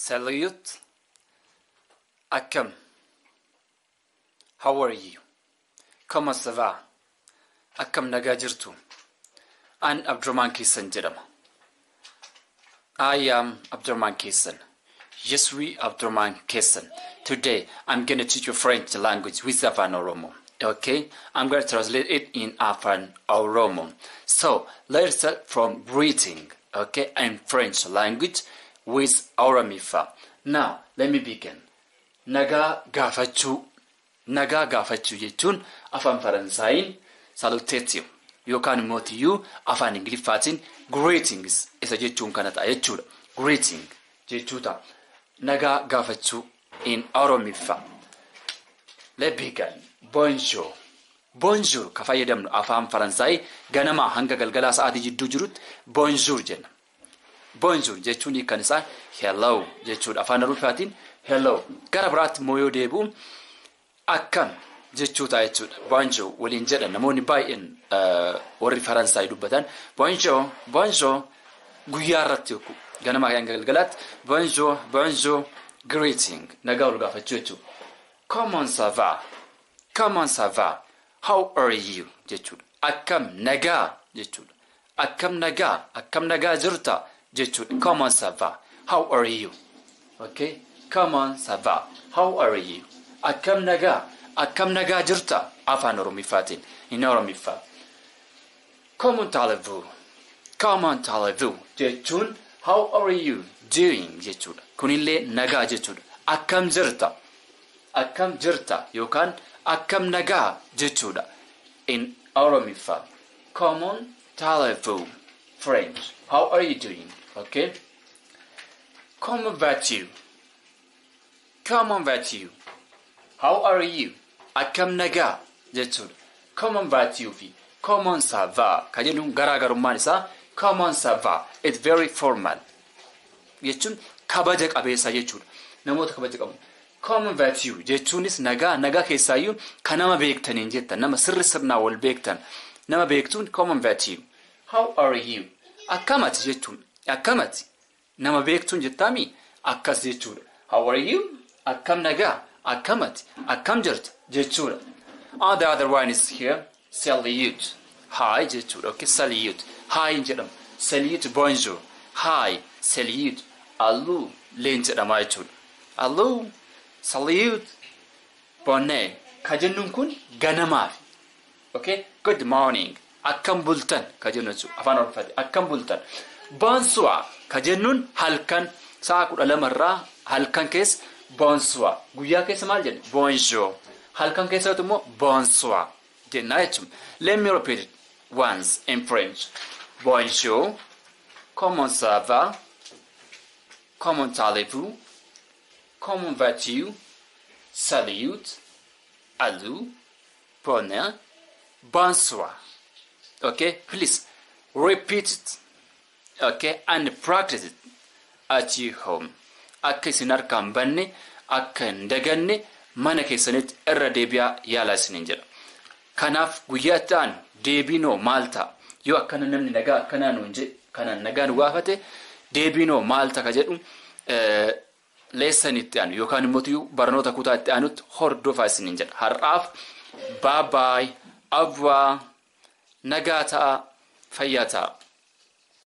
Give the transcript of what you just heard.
Salut. Akkam. How are you? Comment ça va? Akkam nagaa jirtu? An Abdurrahman Keessan jedhama. I am Abdurrahman Keessan. Yes, we Abdurrahman Keessan. Today, I'm gonna teach you French language with Afan Oromo. Okay? I'm gonna translate it in Afan Oromo. So, let's start from greeting, okay, and French language with Oromifa. Now, let me begin. Nagaa gaafachuu. Nagaa gaafachuu jechuun afaan Faransaayiin salutation yookaan immoo tiyyuu afaan Ingiliffaatiin greetings isa jechuun kana ta'a jechuudha. Greeting jechuu ta'a. Nagaa gaafachuu in Oromiffa. Let begin. Bonjour. Bonjour ka fayyadamnu afaan Faransaayii ganamaa hanga galgalaa sa'aatii jidduu jirutti bonjour jenna. Bonjour jechuun hiikan isaa hello jechuudha. Afaan Oromiffaatiin hello. Gara biraatti immoo yoo deebi'u akkam jechuu ta'a jechuudha. Bonjour waliin jedhan namoonni baay'een warri Faransaay dubbatan bonjour, bonjour guyyaa irratti yookiin ganamaa hanga galgalaatti bonjour, bonjour, greeting nagaa wal gaafachuu jechuudha. Comment ça va? Comment ça va? How are you? Jechuudha. Akkam nagaa jechuudha. Akkam nagaa, akkam nagaa jirta jechuudha. Comment ça va? How are you? Okay? Comment ça va? How are you? Akkam nagaa, akkam nagaa jirta afaan Oromiffaatiin. In Oromiffaa. Comment allez-vous? Comment allez-vous? Jechuun how are you doing jechuudha. Kunillee nagaa jechuudha. Akkam jirta? Akkam jirta yookaan akkam nagaa jechuudha. In Oromiffaa. Comment allez-vous? French. How are you doing? Okay? Comment vas-tu? Comment vas-tu? How are you? Akkam nagaa jechuudha. Comment vas-tu fi comment ça va ka jedhuun garaagarummaan isaa comment ça va, it's very formal jechuun kabaja qabeessa jechuudha. Namoota kabaja qabu. Comment vas-tu jechuunis nagaa, nagaa keessaayyuu kan nama beektaniin jettan, nama sirri sirnaa wal beektan, nama beektuun comment vas-tu. How are you? Akkamati jechuun akkamati nama beektuun jettaami akkas jechuudha. How are you? Akkam nagaa, akkamati, akkam jirta jechuudha. And the other one is here, salut. Hi jechuudha. Okay, salut. Hi hin jedhamu. Salut, bonjour. Hi, salut. Allô leen jedhama jechuudha. Allô, salut, bonne. Ka jennuun kun ganamaaf. Okay, good morning. Akkam bultan ka jennu jechuudha. Afaan Oromoffatti akkam bultan. Bonsoir ka jennuun halkan sa'a 12 irraa halkan keessa bonsoir. Guyyaa keessa maal jenna? Bonjour. Halkan keessatti immoo bonsoir jenna jechuudha. Let me repeat it once in French. Bonjour. Comment ça va? Comment allez-vous? Comment vas-tu? Salut. Allô. Bonne. Bonsoir. Okay, please repeat it. Okay, and practice it at your home. Akka isin harkaan banne, akka hin daganne mana keessanitti irra deebi'aa yaalaa isiniin jedha. Kanaaf guyyaa itti aanu deebiinoo maal ta'a? Yoo akkana namni nagaa akkanaa nuun jedhe, kanaan nagaa nu gaafate, deebiinoo maal ta'a ka jedhu lesson itti aanu yookaan immoo barnoota kutaa itti aanutti hordofaa isiniin jedha. Har'aaf bye bye, au revoir, nagaa ta'a, fayyaa ta'a.